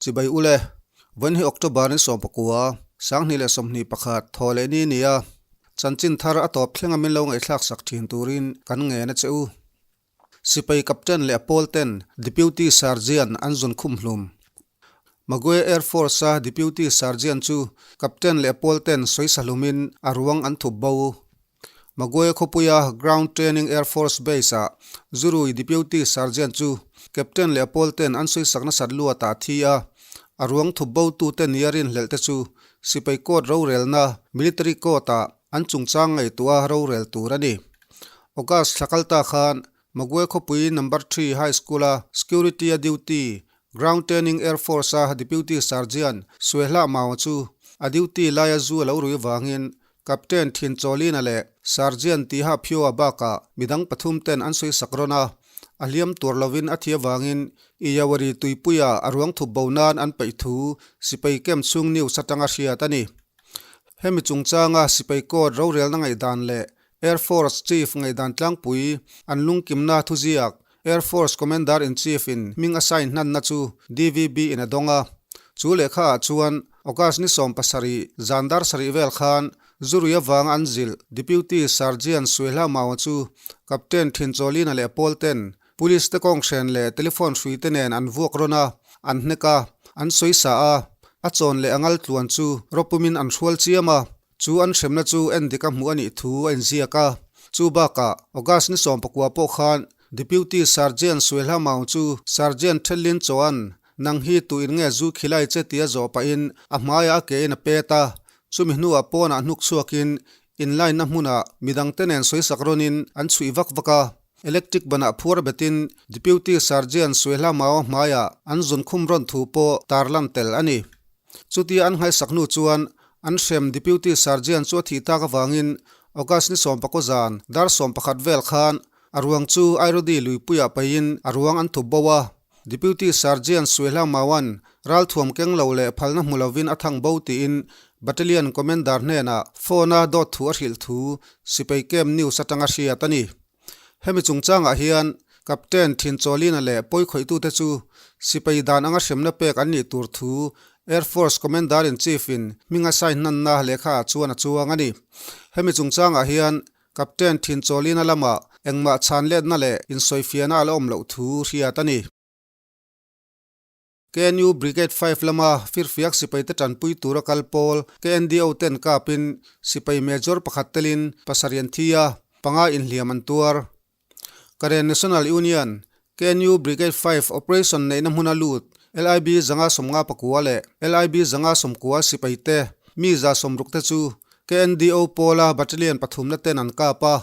Chibai ule, vawiin hi October ni 19, 2021 thaw leh ni nia, chanchin thar a tawp thlenga min lo ngaihthlak sak thin turin kan ngen a che u. Sipai Captain leh a pawl ten Deputy Sergeant an zun khum hlum. Magwe Air Force-a Deputy Sergeant chu Captain leh a pawl ten sawisa hlumin a ruang an thup bo. Magwe khawpuia Ground Training Air Force Base-ah Zurui Deputy Sergeant chu Captain leh a pawl ten an sawisak nasat luatah a thi a, a ruang thup botute nia rinhlelh te chu Sipai Court rorelna Military Court-ah an chungchang ngaihtuah rorel tur a ni. August thla kal ta khan Magwe khawpui Number Three High School-a Security-a duty Ground Training Air Force-a Deputy Sergeant Suehlah Maunga chu a duty laia zu a lo rui vangin Captain Thinchawlina leh Sergeant Tiha Phioa bakah midang pathum ten an sawi sak rawn a, a hliam tur lovin a thi avangin Iyawari tuipuia a ruang thup bo nan an peih thu sipai camp chhung news atanga hriat a ni. Hemi chungchanga sipai court rorelna ngaihdan leh Air Force Chief ngaihdan tlangpui an lungkimna thuziak Air Force Commander-in-Chief in hming a sign hlanna chu DVB in a dawng a. Chu lehkha ah chuan August ni 17 zan dar sarih vel khan Zurui avanga an zilh Deputy Sergeant Suehla Maunga chu Captain Thinchawlina leh Paul ten Police te kawnghren leh telephone hrui te nen an vuak rawn a, an hnek a, an sawi sa a, a chawn leh a ngal tluan chu rawpumin an hrual chiam a. Chu an hremna chu en dik a hmuh a nih thu a inziak a. Chu bakah August ni 19 pawh khan Deputy Sergeant Suelha Maung chu Sergeant Thellin Choan nang hi tu in nge zu khilai che tia zawh pahin a hmaiah a ke in a pet a. Chumi hnuah pawnah hnuk chhuakin inlainna hmunah midangte nen sawisak rawnin an chhuih vak vak a. Electric banah phuar betin Deputy Sergeant Suelha Maung hmaiah an zun khum rawn thu pawh tarlan tel a ni. Chutia an nghaisak hnu chuan an hrem Deputy Sergeant chu a thih tak avangin August ni 19 zan dar 11 vel khan a ruang chu Airodi luipuiah paihin a ruang an thup bo a. Deputy Sergeant Suehla Mauan ralthuam keng lo leh phalna hmu lovin a thang bo tiin Battalion Commander hnenah phone-a dawt thu a hrilh thu Sipai Camp News atanga hriat a ni. Hemi chungchangah hian Captain Thinchawlina leh pawikhawih-tute chu sipai dan anga hremna pek an nih tur thu Air Force Commander-in-Chief-in hming a sign hnanna lehkhaah chuan a chuang a ni. Hemi chungchangah hian Captain Thinchawlina lamah engmah chhanletna leh insawifiahna a la awm loh thu hriat a ni. KNU Brigade Five lama firfiak sipaite tanpui tura kal pawl KNDO ten kapin sipai major pakhat telin pasarih an thi a, panga inhliam an tuar. Karen National Union, KNU Brigade Five operation neihna hmuna lut LIB 159 leh LIB 190 sipaite mi 160 te chu KNDO pawla battalion pathumna ten an kap a,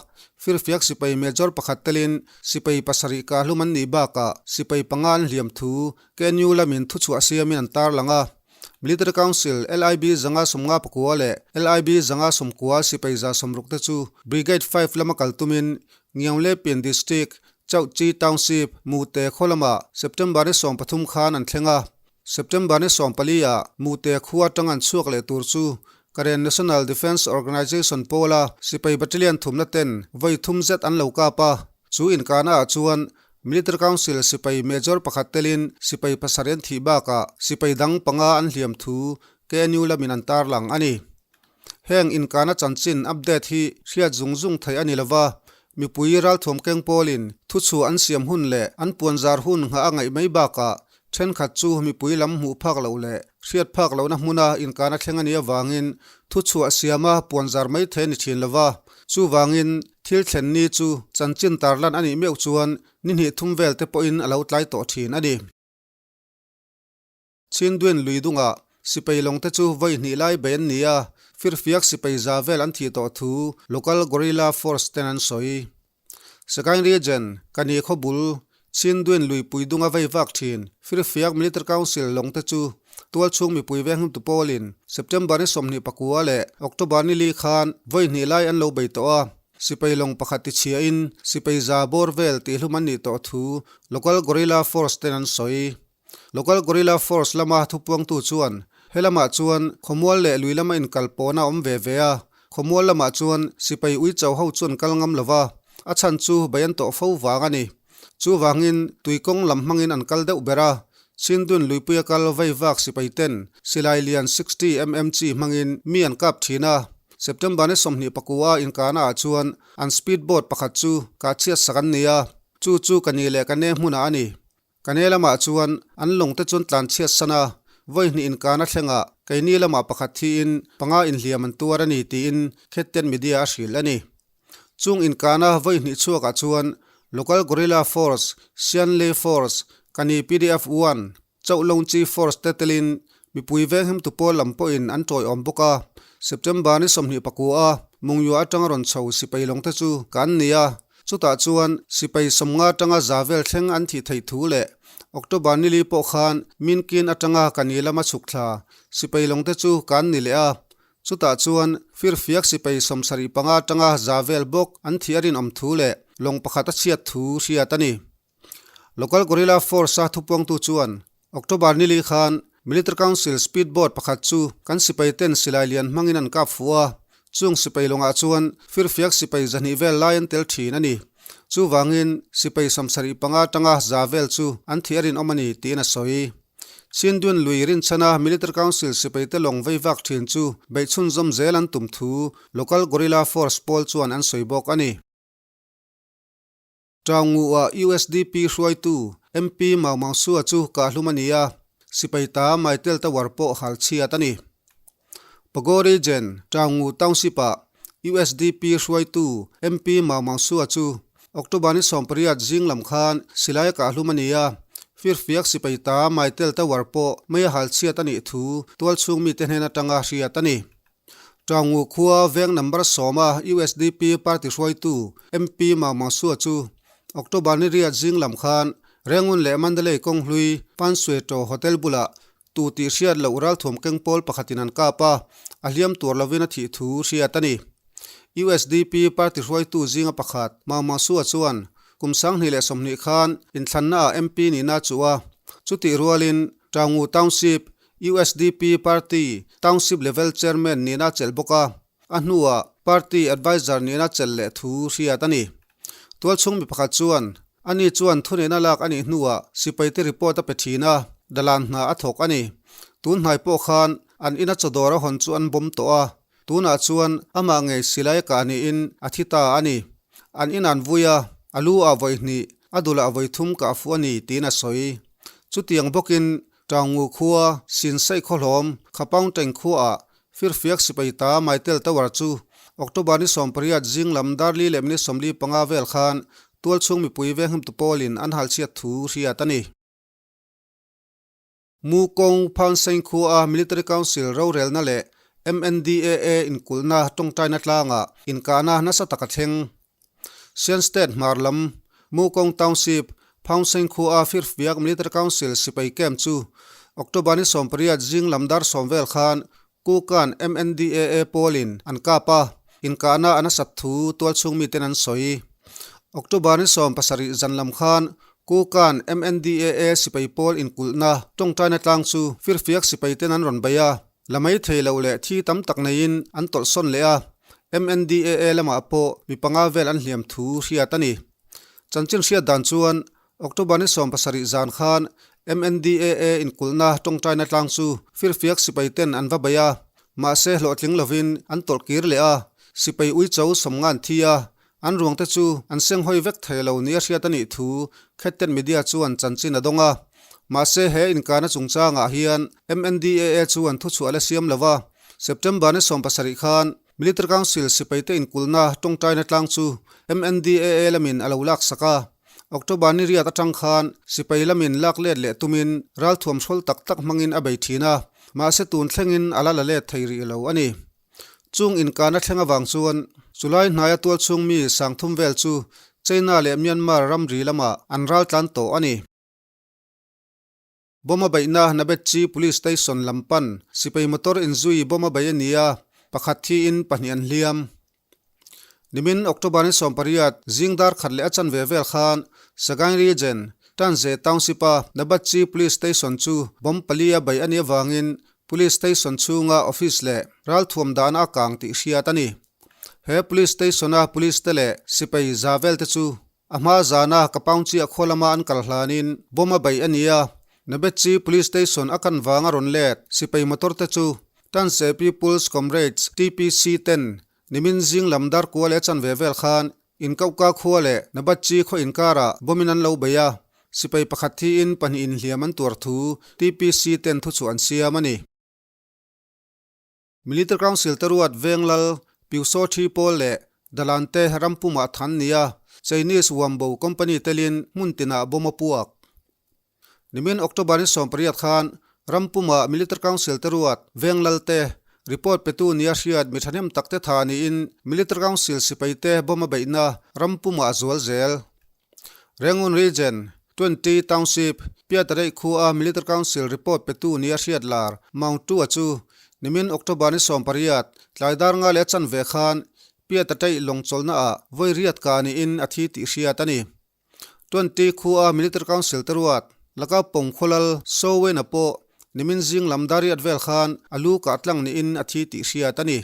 firfiak sipai major pakhat telin sipai pasarih kahlum an nih bakah sipai panga an hliam thu KNU lamin thuchhuah siamin an tarlang a. Military Council, LIB 159 leh LIB 190 sipai 160 te chu Brigade Five lama kal tumin Ngianglepin District, Chauhchi Township, Mute khaw lamah September ni 13 khan an thleng a. September ni 14 ah Mute khua atang an chhuak leh tur chu Karen National Defence Organization pawla sipai battalion thumna ten vawi thum zet an lo kap a. Chu inkahna ah chuan Military Council sipai major pakhat telin sipai pasarih an thih bakah sipai dang panga an hliam thu KNU lamin an tarlang a ni. Heng inkahna chanchin update hi hriat zung zung theih a ni lova, mipui ralthuam keng pawlin thuchhuah an siam hun leh an puanzar hun nghah a ngaih mai bakah thenkhat chu mipui lam hmuh phak loh leh hriat phak lohna hmuna inkahna thleng a nih avangin thuchhuah siama puanzar mai thei a ni thin lova, chuvangin thil thlen ni chu chanchin tarlan a nih meuh chuan ni hnih thum vel te pawhin a lo tlai tawh thin a ni. Chhinduen lui dungah sipai lawng te chu vawi hnih lai bei an ni a, firfiak sipai za vel an thih tawh thu local guerrilla force ten an sawi. Sagaing Region, Kani khaw bul, Chhinduen luipui dunga vei vak thin firfiak Military Council lawng te chu tualchhung mipui veng hnumtu pawlin September ni 29 leh October ni li khan vawi hnih lai an lo bei tawh a, sipai lawng pakhat tichhiahin sipai za bawr vel tihlum an nih tawh thu local guerrilla force ten an sawi. Local Guerrilla Force lama thupuangtu chuan he lamah chuan khawmual leh lui lama inkal pawhna a awm ve ve a, khawmual lamah chuan sipai ui cho ho chu an kal ngam lo va, a chhan chu bei an tawh fo vang a ni. Chuvangin tuikawng lam hmangin an kal deuh ber a. Chindun luipuia kal vei vak sipai ten silai lian 60 mm chi hmangin mi an kap thin a. September ni 24 inkahna ah chuan an speed boat pakhat chu kah chhiat sak an ni a, chu chu ka ni leh ka ne hmunah a ni. Ka ne lamah chuan an lawng te chuan tlan chhiat san a, vawi hnih inkahna thlengah keini lamah pakhat thiin panga inhliam an tuar a ni tiin Khettian Media a hrilh a ni. Chung inkahna vawi hnih chhuakah chuan Local Guerrilla Force, Sianlei Force, Kani pdf One, Chauh Longchi Force te telin mipui venghimtu pawl lam pawhin an tawiawm bawk a. September ni 29 a Mungyua atanga rawn chho sipai lawng te chu kan ni a, chutah chuan sipai 50 atanga za vel thleng an thih theih thu leh October ni li pawh khan Minkin atanga Kani lama chhuk thla sipai lawng te chu kan ni leh a, chutah chuan firfiak sipai 75 atanga za vel bawk an thih a rinawm thu leh lawng pakhat a chhiat thu hriat a ni. Local Guerrilla Force-a thupuangtu chuan October ni li khan Military Council speed boat pakhat chu kan sipai ten silai lian hmangin an kap fuh a, chung sipai lawngah chuan firfiak sipai 200 vel lai an tel thin a ni. Chuvangin sipai 75 atanga za vel chu an thih a rinawm a ni tiin a sawi. Chindun lui rinchhana Military Council sipaite lawng vei vak thin chu beih chhunzawm zel an tum thu Local Guerrilla Force pawl chuan an sawi bawk a ni. Taungu-ah USDP hruaitu MP Mau Mau Sua chu kahhlum a ni a, sipai ta Maitel Tower pawh hal chhiat a ni. Pago Region, Taungu Township-ah USDP hruaitu MP Mau Mau Sua chu October ni 18 zing lam khan silai a kahhlum a ni a, firfiak sipai ta Maitel Tower pawh mei a hal chhiat a nih thu tualchhung mite hnen atanga hriat a ni. Taungu khua veng number 10 a USDP party hruaitu MP Mau Mau Sua chu October ni riat zing lam khan Rangoon leh Mandalay kawng hlui Pansweto Hotel bulah tu tih hriat loh ralthuam keng pawl pakhatin an kap a, a hliam tur lovin a thih thu hriat a ni. USDP party hruaitu zinga pakhat Mau Mau Sua chuan kum 2020 khan inthlanna ah MP nihna a chuh a, chutih rualin Taungu Township USDP Party Township Level Chairman nihna a chelh bawk a, a hnuah Party Adviser nihna a chelh leh thu hriat a ni. Tualchhung mi pakhat chuan, Ani chuan thuneihna lak a nih hnuah sipaite report a pe thin a, dalan hna a thawk a ni. Tun hnai pawh khan an ina chawdawr a hawn chu an bawm tawh a, tunah chuan amah ngei silai kah niin a thi ta a ni. An in an vui a, a lu ah vawi hnih, a dulah vawi thum kah fuh a ni tiin a sawi. Chutiang bawkin Taungu khua, Sinsaih khawhlawm, Khapaungteng khuaah firfiak sipai ta Maitel Tower chu October ni 18 zing lam dar li leh minute 45 vel khan tualchhung mipui venghimtu pawlin an halchhiat thu hriat a ni. Mukong Phanseng khuaa Military Council rorelna leh MNDAA inkulhna tawngtaina tlangah inkahna nasa tak a thleng. Shan State hmar lam Mukong Township, Phaungseng khuaa Firfiak Military Council sipai camp chu October ni 18 zing lam dar 10 vel khan Kukan MNDAA pawlin an kap a, inkahna a nasat thu tualchhung miten an sawi. October ni 17 zan lam khan Kukan MNDAA sipai pawl inkulhna tawngtaina tlang chu Firfiak sipaiten an rawn bei a, La mai thei loh leh thi tam tak neiin an tawlhsawn leh a, MNDAA lamah pawh mi panga vel an hliam thu hriat a ni. Chanchin hriat dan chuan October ni 17 zan khan MNDAA inkulhna tawngtaina tlang chu firfiak sipai ten an va bei a, mahse hlawhtling lovin an tawlh kir leh a, sipai uicho 50 an thi a, an ruangte chu an senghawi vek thei lo nia hriat a nih thu Khettet Media chuan chanchin a dawng a. Mahse he inkahna chungchangah hian MNDAA chuan thuchhuah la siam lo a, September ni 17 khan Military Council sipaite inkulhna tawngtaina tlang chu MNDAA lamin a lo laksak a. October ni riat atang khan sipai lamin lak let leh tumin ralthuam hrawl tak tak hmangin a bei thin a, mahse tun thlengin a la la let thei rih lo a ni. Chung inkahna thleng avang chuan chulai hnaia tualchhung mi 3000 vel chu China leh Myanmar ramri lamah an raltlan tawh a ni. Bomb a beihna Nabetchi Police Station lam pan sipai motor inzui bomb a bei a ni a, pakhat thiin pahnih an hliam. Nimin October ni 18 zing dar khat leh a chanve vel khan Sagaing Region, Tanze Township-a Nabatchi Police Station chu bomb pali a bei a nih avangin Police Station chhunga office leh ralthuam dahna a kang tih hriat a ni. He Police Station-a Police te leh sipai za vel te chu a hma zana Kapaungchia khaw lama an kal hlanin bomb a beih a ni a. Nabetchi Police Station a kan vanga rawn let sipai motor te chu Tanse People's Comrades, TPC, ten nimin zing lam dar kua leh chanve vel khan Inkauhka khua leh Nabatchi khaw inkarah bomb in an lo bei a, sipai pakhat thiin pahnih inhliam an tuar thu TPC ten thuchhuah an siam a ni. Military Council te ruat Venglal, Piusothi pawl leh Dalan te ram pumah than nia Chinese Wambo company telin hmun tinah bomb a puak. Nimin October ni 18 khan ram pumah Military Council te ruat Venglal te report petu nia hriat mi thahnem tak te tha niin Military Council sipai te bomb a beihna ram pumah a zual zel. Rangoon Region, Twenty Township, Piatareih khua Military Council report petu nia hriat lar Mount Tua chu nimin October ni 18 tlai dar nga leh a chanve khan Piatateih lawng chawlhna ah vawi riat ka niin a thi tih hriat a ni. Twenty khua Military Council te ruat laka pawng khawlal Sowena pawh nimin zing lam dariat vel khan a lu kah tlang niin a thi tih hriat a ni.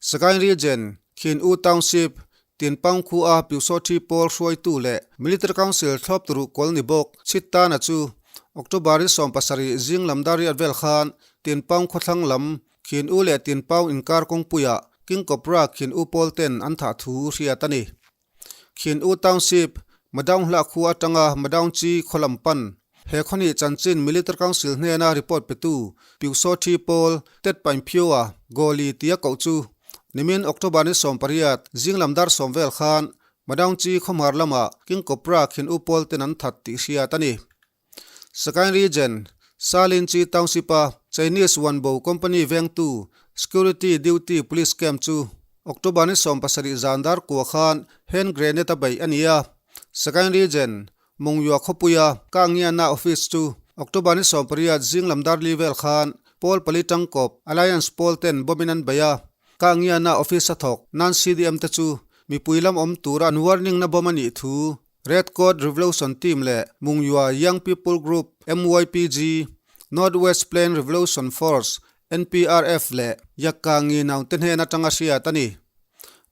Sagaing Region, Khin U Township, Tinpang khua Pyusawthi pawl hruaitu leh Military Council thlawp turu kawl ni bawk Chhittana chu October ni 17 zing lam dariat vel khan Tinpang khawthlang lam Khin U leh Tinpang inkar kawngpuiah King Cobra Khin U pawl ten an thah thu hriat a ni. Khin U Township, Madaung hlah khua atanga Madaung Chi khaw lam pan. He khawnih chanchin Military Council hnena report petu Pyusawthi pawl Tet Paing Phyoa Goli tia koh chu nimin October ni 18 zinglam dar sawm vel khan Madaung Chi khawhmar lamah King Cobra Khin U pawl ten an that tih hriat a ni. Sagaing Region, Salin Chi Township-a Chinese Wanbo Company vengtu Security Duty Police Camp chu October ni 17 zan dar kua khan hand grenade a beih a ni a. Sagaing Region, Mongyua khawpuia Kangiana Office chu October ni 18 zing lam dar li vel khan Pawl pali tangkawp Alliance pawl ten bomb in an beih a. Kangiana Office a thawk nan CDM te chu mipui lam awm tura an warning na bomb a nih thu Red Coat Revolution Team leh Mungyua Young People Group, MYPG, North West Plain Revolution Force, NPRF, leh Yakka Nginau te hnen atanga hriat a ni.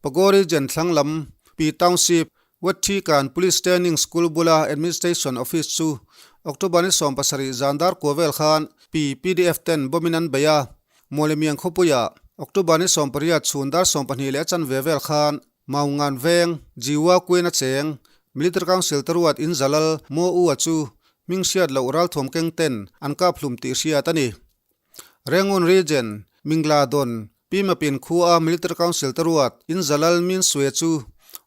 Pago Region thlang lam, Pi Township, Wethikan Police Training School bula Administration Office chu October ni 17 zan dar kua vel khan Pi PDF ten bomb in an bei a. Mawlemiang khawpuiah October ni 18 chhun dar 12 leh a chanve vel khan Maungan veng, Jiwa Queen a cheng, Military Council te ruat in Zalal Mo U a chu hming hriat loh ralthuam keng ten an kap hlum tih hriat a ni. Rangoon Region, Mingla Don, Pi Mapin khua a Military Council te ruat in Zalal Min Swe chu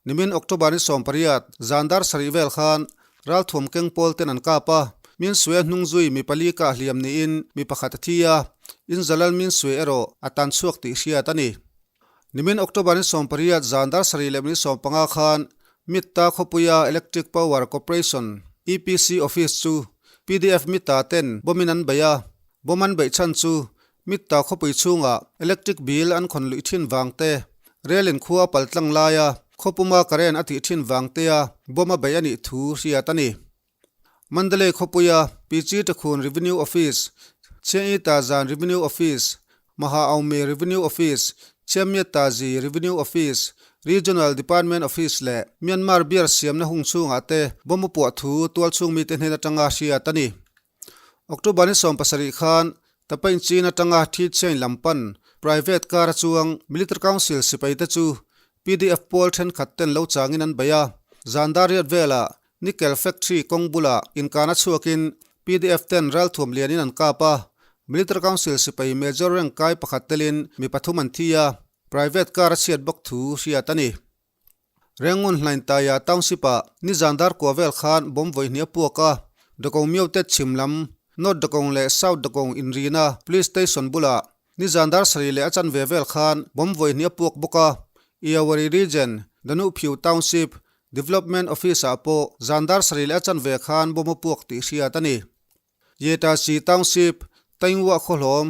nimin October ni 18 zan dar sarih vel khan ralthuam keng pawl ten an kap a, Min Swe hnung zui mi pali kah hliam niin mi pakhat a thi a, in Zalal Min Swe erawh a tan chhuak tih hriat a ni. Nimin October ni 18 zan dar sarih leh minute 15 khan Mitta khawpuia Electric Power Corporation, EPC, office chu pdf Mitta ten bomb in an bei a, bomb an beih chhan chu Mitta khawpui chhungah electric bill an khawn luih thin vang te, rel in khua a pal tlang laia khawpuma current a tih thin vang tea bomb a beih a nih thu hriat a ni. Mandalay khawpuia Pichi Takhun Revenue Office, Chiang-i Tazan Revenue Office, Maha Aumi Revenue Office, Chiamyat Tazi Revenue Office, Regional Department Office leh Myanmar beer siamna hung chhungah te bomb a puah thu tualchhung mite hnen atanga hriat a ni. October ni 17 khan Tapain Chin atanga Thi Chain lam pan private car a chuang Military Council sipaite chu PDF pawl thenkhat ten lo changin an bei a, zan dar riat velah Nickel factory kawng bulah inkana chhuakin pdf ten ralthuam lianin an kap a, Military Council sipai Major rank kai pakhat telin mi pathum an thi a, private car a chhiat bawk thu hriat a ni. Rengun Hlaintaya Township-ah nizan dar kua vel khan bomb vawi hnih a puak a, Dakong Myotet chhim lam, North Dakong leh South Dakong inrina Police Station bulah nizan dar sarih leh a chanve vel khan bomb vawi hnih a puak bawk a, Iawari Region, Danuphiu Township, Development Office-ah pawh zan dar sarih leh a chanve khan bomb a puak tih hriat a ni. Yetasi Township, Taingwa khawhlawm,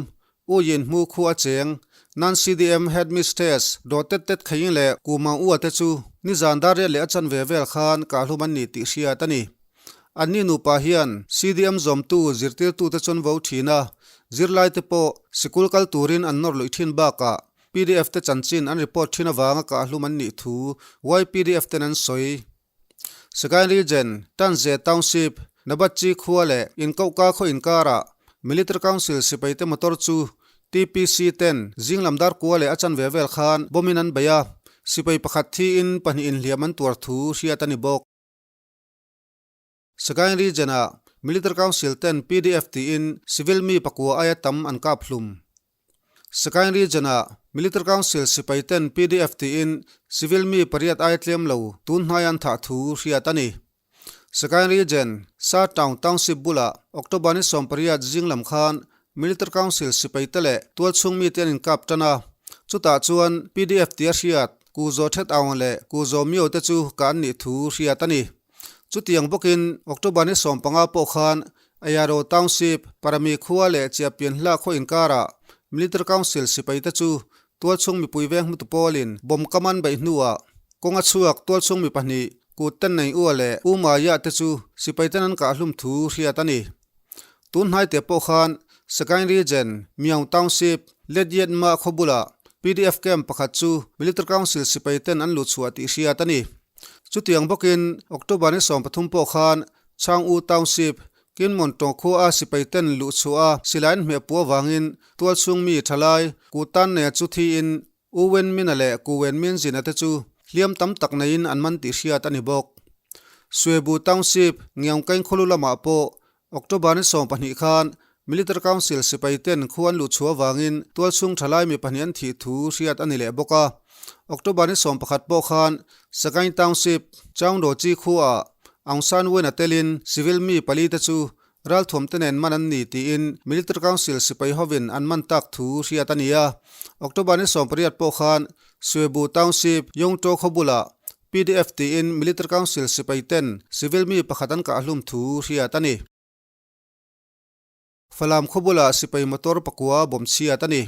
U Yin Hmu khu a cheng, Nan CDM Headmistress Daw Tet Tet Khaing leh Ku Mang Ua te chu nizan dar riat leh a chanve vel khan kahhlum an ni tih hriat a ni. Anni nupa hian CDM zawmtu zirtirtute chuan vo thin a, zirlaite pawh sikul kal turin an nawr luih thin bakah Pdf te chanchin an report thin avanga kahhlum an nih thu YPDF ten an sawi. Sagaing Region, Tanze Township, Nabatchi khua leh Inkohka khaw inkarah Military Council sipaite motor chu TPC ten zinglam dar kua leh a chanve vel khan bomb in an bei a, sipai pakhat thiin pahnih inhliam an tuar thu hriat a ni bawk. Sagaing Region-ah Military Council ten PDF tiin civil mi pakua aia tam an kap hlum. Sagaing Region-ah Military Council sipai ten PDF tiin civil mi pariat aia tlem lo tun hnai an thah thu hriat a ni. Sagaing Region, Sa Town Township bulah October ni 18 zing lam khan Military Council sipaite leh tualchhung mite an inkap tan a. Chutah chuan PDF tia hriat Ku Zaw Thet Aung leh Ku Zaw Myo te chu ka an nih thu hriat a ni. Chutiang bawkin October ni 15 pawh khan Ayaro Township, Parami khua leh Chiapian hla khaw inkarah Military Council sipaite chu tualchhung mipui veng hmutu pawlin bomb kam an beih hnuah kawnga chhuak tualchhung mi pahnih Kut ten nei ua leh U Maya te chu sipai ten an kah hlum thu hriat a ni. Tun hnai te pawh khan Sagaing Region, Myaung Township, Ledyet Ma khaw bulah PDF camp pakhat chu Military Council sipai ten an luh chhuah tih hriat a ni. Chutiang bawkin October ni 13 pawh khan Chang U Township, Kinmon tawng khua a sipai ten luh chhuah a silai an hmeh puah avangin tualchhung mi thalai Kut tan nei chu thiin U Wen Mina leh Ku Wen Min Zina te chu hliam tam tak neiin an man tih hriat a ni bawk. Suebu Township, Ngiaungkaing khawlu lamah pawh October ni 12 khan Military Council sipai ten khu an luh chhuah avangin tualchhung thalai mi pahnih an thih thu hriat a ni leh bawk a. October ni 11 pawh khan Sagaing Township, Chaungdaw-chi khuaah Aung San Win-a telin civil mi pali te chu Ralthuam te nen man an ni tiin Military Council sipai hovin an man tak thu hriat a ni a. October ni 18 pawh khan Suebu Township, Yongto khaw bulah PDF tiin Military Council sipai ten civil mi pakhat an kah hlum thu hriat a ni. Falam khaw bulah sipai motor pakua bawm chhiat a ni.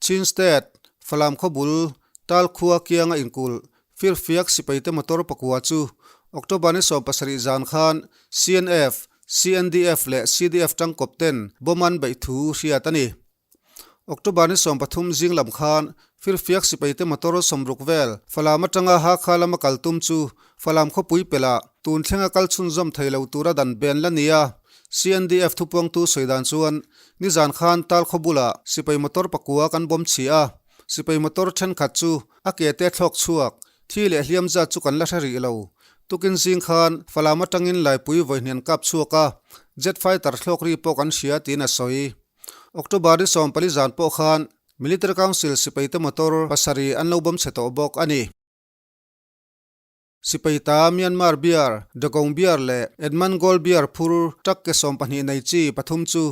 Chin State, Falam khaw bul, Tal khua kianga inkulh, Firfiak sipaite motor pakua chu October ni 17 zan khan CNF, CNDF leh CDF tangkawp ten bomb an beih thu hriat a ni. October ni 13 zing lam khan Firfiak sipaite motor 60 vel Falam atanga Hakha lama kal tum chu Falam khawpui pelah tun thlenga kal chhunzawm thei lo tura dan ben la ni a. CNDF thupuangtu sawi dan chuan nizan khan Tal khaw bulah sipai motor pakua kan bawm chhi a. Sipai motor thenkhat chu a ke te thlawk chhuak, thi leh hliam zat chu kan la hre rih lo. Tukin zing khan Falam atangin Laipui vawihnian kap chhuak a, jet fighter thlawk ri pawh kan hria tiin a sawi. October ni 14 zan pawh khan Military Council sipaite motor pasarih an lo bawm chhe tawh bawk a ni. Sipai ta Myanmar Beer, Dagong Beer leh Edman Gold Beer phur truck ke 12 nei chi pathum chu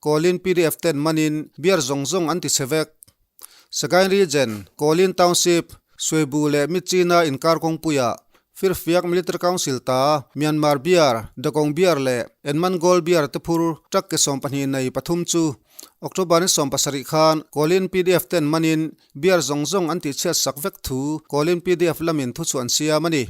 Kawlin PDF ten manin beer zawng zawng an ti chhe vek. Sagaing Region, Kawlin Township, Suebu leh Myitkyina inkar kawngpuiah Firfiak Military Council ta Myanmar Beer, Dagong Beer leh Edman Gold Beer te phur truck ke 12 nei pathum chu October ni 17 khan Kawlin PDF ten manin Beer zawng zawng an tihchhiat sak vek thu Kawlin PDF lamin thu chu an siam a ni.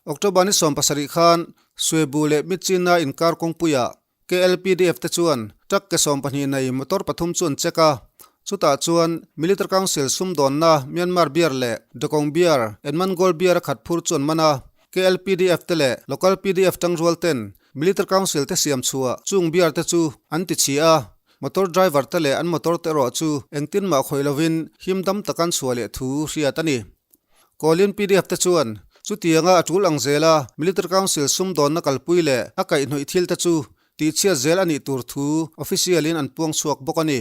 October ni 17 khan Suebu leh Myitkyina inkar kawngpuiah KLPDF te chuan truck ke 12 nei motor pathum chu an check a. Chutah chuan Military Council sumdawnna Myanmar Beer leh Dagong Beer, Edmund Gold Beer a khat phur chu an man a. KLPDF te leh Local PDF tangrual ten Military Council te siam chhuah chung beer te chu an ti chhi a. Motor driver te leh an motor te erawh chu engtin mah khawih lovin him dam tak an chhuah leh thu hriat a ni. Kawlin PDF te chuan chutianga a tul ang zela Military Council sumdawnna kalpui leh a kaihhnawih thil te chu tihchhiat zel a nih tur thu official in an puang chhuak bawk a ni.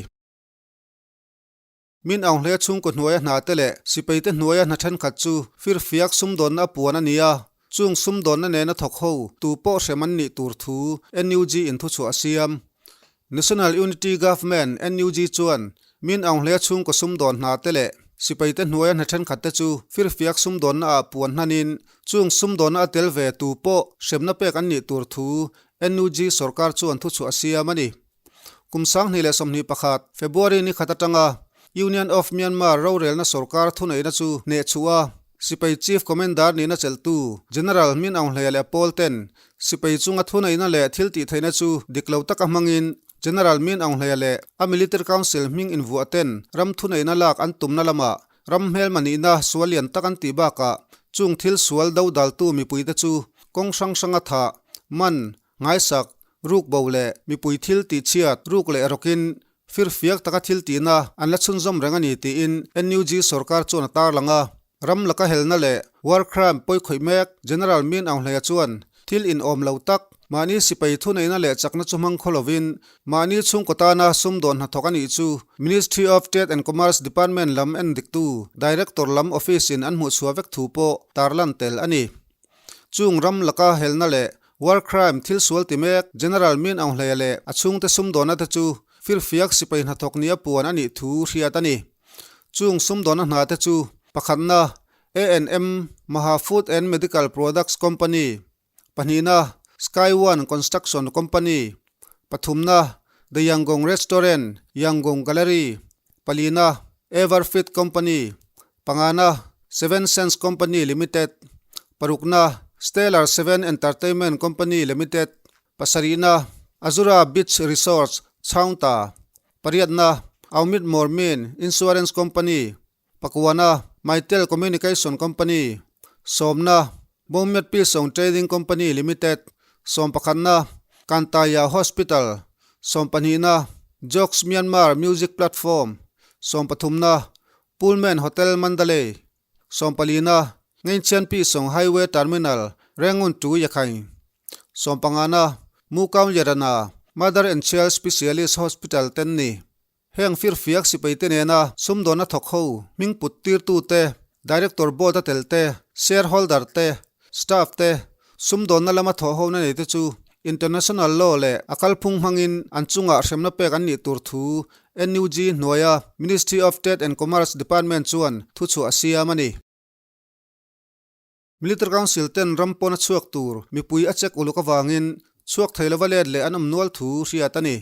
Min Aung Hlaing chhungkaw hnuaia hna te leh sipai te hnuaia hna thenkhat chu firfiak sumdawnna a puan a ni a, chung sumdawnna nena thawk ho tu pawh hrem an nih tur thu NUG in thuchhuah a siam. National Unity Government, NUG, chuan Min Aung Hlaing chhungkaw sumdawn hna te leh sipai te hnuaia hna thenkhat te chu firfiak sumdawnna ah puan hnanin chung sumdawnna a tel ve tu pawh hremna pek an nih tur thu NUG sorkar chuan thuchhuah a siam a ni. Kum 2021 February ni khat atanga Union of Myanmar rorelna sorkar thuneihna chu hnehchhuh a, Sipai Chief Commander nihna chelhtu General Min Aung Hlaing leh pawl ten sipai chunga thuneihna leh thil tihtheihna chu dik lo taka hmangin General Min Aung Hlaing leh a Military Council hming invuah ten ram thuneihna lak an tumna lamah ram hmelma nihna sual lian tak an tih bakah chung thil sual dodaltu mipuite chu kawng hrang hranga thah, man. Ngaisak, rukbo leh mipui thil tihchhiat ruk leh rawkin firfiak taka thil tihna an la chhunzawm reng a ni tiin NUG sorkar chuan a tarlang a. Ram laka helna leh war crime pawi khawih mek General Min Aung Hlaing chuan thil inawm lo tak, mahni sipai thuneihna leh chakna chu hmang khaw lovin mahni chhungkaw tana sumdawn hnathawk a nih chu Ministry of Trade and Commerce Department lam endiktu Director lam office in an hmuhchhuah vek thu pawh tarlan tel a ni. Chung ram laka helna leh war crime thil sual ti mek General Min Aung Hlaing leh a chhungte sumdawnna te chu firfiak sipai hnathawk nia puan a nih thu hriat a ni. Chung sumdawnna hna te chu pakhatna ANM Maha Food and Medical Products Company, pahnihna Sky One Construction Company, pathumna The Yangon Restaurant, Yangon Gallery, palina Everfit Company, pangana Seven Sense Company Limited, parukna Stellar Seven Entertainment Company Limited, pasarihna Azura Beach Resorts, Chhaungta, Pariatna, Aumit Mormin Insurance Company, Pakuana, Mytel Communication Company, Sawmna, Bawngmiat Pilsawng Trading Company Limited, Sawmpakhatna, Kantaya Hospital, Sawmpahnihna, Jokes Myanmar Music Platform, Sawmpathumna, Pullman Hotel Mandalay, Sawmpalina, Ngeinchian Pisawng Highway Terminal, Rangoon to Yakhaing. Sawmpangana, Mukaung Yarana, Mother and Child Specialist Hospital ten ni. Heng firfiak sipai te nena sumdawnna thawk ho, hming put tirtu te, Director Board a tel te, Shareholder te, Staff te, sumdawnna lama thawh hona nei te chu International Law leh a kalphung hmangin an chungah hremna pek an nih tur thu NUG hnuaia Ministry of Trade and Commerce Department chuan thuchhuah a siam a ni. Military Council ten ram pawn a chhuak tur mipui a check uluk avangin chhuak thei lova let leh an awm nual thu hriat a ni.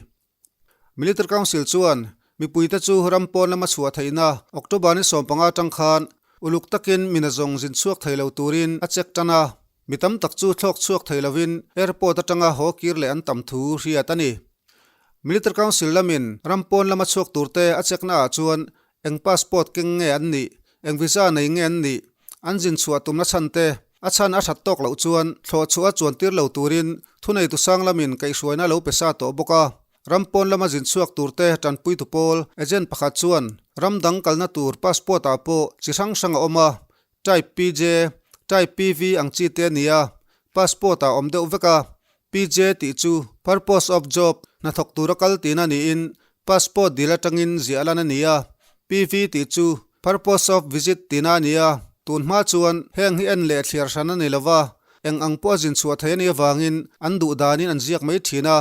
Military Council chuan mipuite chu ram pawn lama chhuah theihna October ni 15 atang khan uluk takin mina zawng zin chhuak thei lo turin a check tan a, mi tam tak chu thlawk chhuak thei lovin airport atanga haw kir leh an tam thu hriat a ni. Military Council lamin ram pawn lama chhuak turte a check naah chuan Eng passport keng nge an nih? Eng visa nei nge an nih? An zin chhuah tumna chhan te, a chhan a that tawk loh chuan thlawh chhuah a chuan tir lo turin thuneitu sang lamin kaihhruaina a lo pe sa tawh bawk a. Ram pawn lama zin chhuak tur te tanpuitu pawl, agent pakhat chuan ram dang kalna tur passport ah pawh chi hrang hrang a awm a, Type PJ, Type PV ang chi te a ni a, passport ah awm deuh vek a, PJ tih chu Purpose of Job, hnathawk tura kal tihna niin passport dil atangin ziah lan a ni a, PV tih chu Purpose of Visit tihna a ni a, tun hma chuan heng hi en leh thliar hran a ni lova, eng ang pawh a zin chhuah thei a nih avangin an duh danin an ziak mai thin a,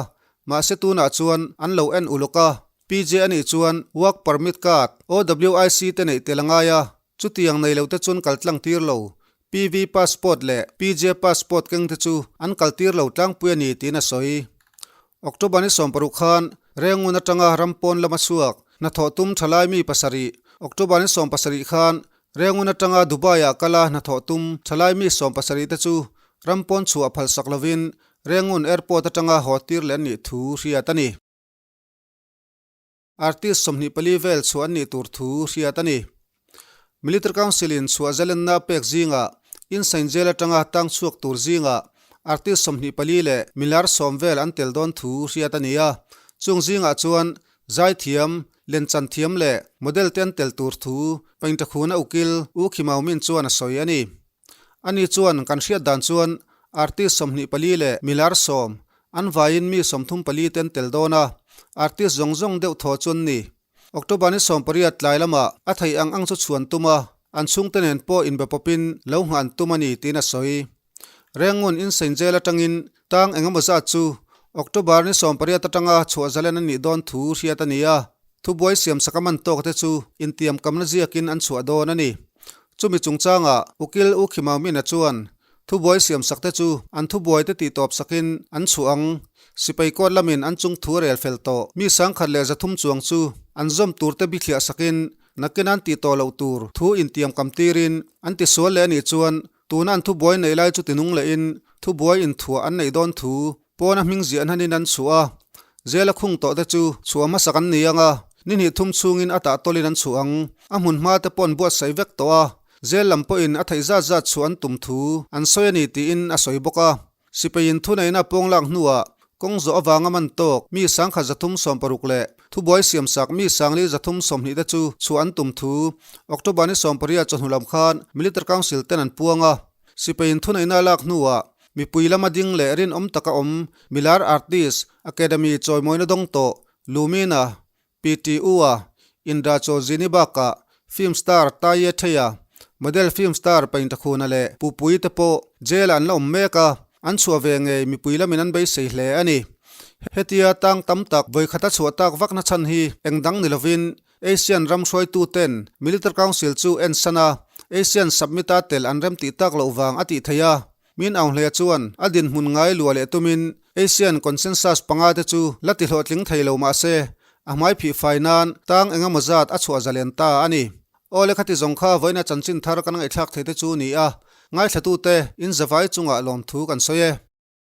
mahse tunah chuan an lo en uluk a, PJ a nih chuan Work Permit Card, OWIC te neih tel a ngai a, Chutiang nei lote chuan kal tlang tir lo. PV passport leh PJ passport keng te chu an kal tir lo tlangpui a ni tiin a sawi. October ni 16 khan Rengun atanga ram pawn lama chhuak hnathawh tum thalai mi pasarih October ni 17 khan Rengun atanga Dubai ah kala hnathawh tum thalai mi 17 te chu ram pawn chhuah phalsak lovin Rengun airport atanga haw tir leh an nih thu hriat a ni. Artist 24 vel chhuah an nih tur thu hriat a ni. Military Council in chhuah zalenna a pek zingah Insain Jail atanga tang chhuak tur zingah artist 24 leh milar 10 vel an tel dawn thu hriat a ni a. Chung zingah chuan zaithiam, lenchan thiam leh model te an tel tur thu Paintakhuna ukil U Khimaumin chuan a sawi a ni. Ani chuan kan hriat dan chuan artist 24 leh milar 10 an vaiin mi 34 te an tel dawn a, artist zawng zawng deuh thaw chu an ni. October ni 18 tlai lamah a theih ang ang chu chhuan tum a, an chhungte nen pawh inbe pawpin lo nghah an tum a ni tiin a sawi. Rengun Insein Jail atangin tang engemaw zat chu October ni 18 atanga chhuah zalen a nih dawn thu hriat a ni a, thubuai siamsak a man tawk te chu intiamkamna ziakin an chhuah dawn a ni. Chumi chungchangah Ukil U Khimau Mina chuan thubuai siamsak te chu an thubuai te tihtawp sakin an chhuah ang. Sipai court lamin an chung thu a rel fel tawh. Mi 1300 chuang chu an zawm tur te bithliah sakin nakin an tih tawh loh tur thu intiamkam tirin an tisual leh a nih chuan tuna an thubuai neih lai chu tinung lehin thubuai inthuah an neih dawn thu Pawna hming ziah hnanin an chhuah a, zela khung tawh te chu chhuah hmasak an ni ang a, ni hnih thum chhungin a tah tawlin an chhuah ang. A hmun hma te pawh an buatsaih vek tawh a, zel lam pawhin a theih zat zat chhuah an tum thu an sawi a ni tiin a sawi bawk a. Sipaiin thuneihna pawng lak hnuah kawng zawh avanga man tawk mi 1360 leh thubuai siamsak mi 4320 te chu chhuah an tum thu October ni 18 chawhnu lam khan Military Council ten an puang a. Sipaiin thuneihna lak hnuah mipui lama ding leh rinawm taka awm milar artist Academy chawimawina dawng tawh Lumina PTU-a Indra Chawzini bakah film star Taye Theia, model film star Paintakhuna leh Pupui te pawh jail-ah an la awm mek a, an chhuah ve ngei mipui lamin an beisei hle a ni. Hetia tang tam tak vawikhata chhuah tak vakna chhan hi eng dang ni lovin Asian ram hruaituten Military Council chu en san a, Asian Summit-a tel an remtih tak loh vang a tih theih a. Min Aunghlea chuan a dinhmun ngai luah leh tumin Asian Consensus panga te chu la ti hlawhtling thei lo mah se, a hmai phih fai nan tang eng emaw zat a chhuah zalen ta a ni. Aw le khati zawng kha vawiina chanchin thar kan ngaihthlak thei te chu ni a, ngaithlatute in zavai chungah lawmthu kan sawi e.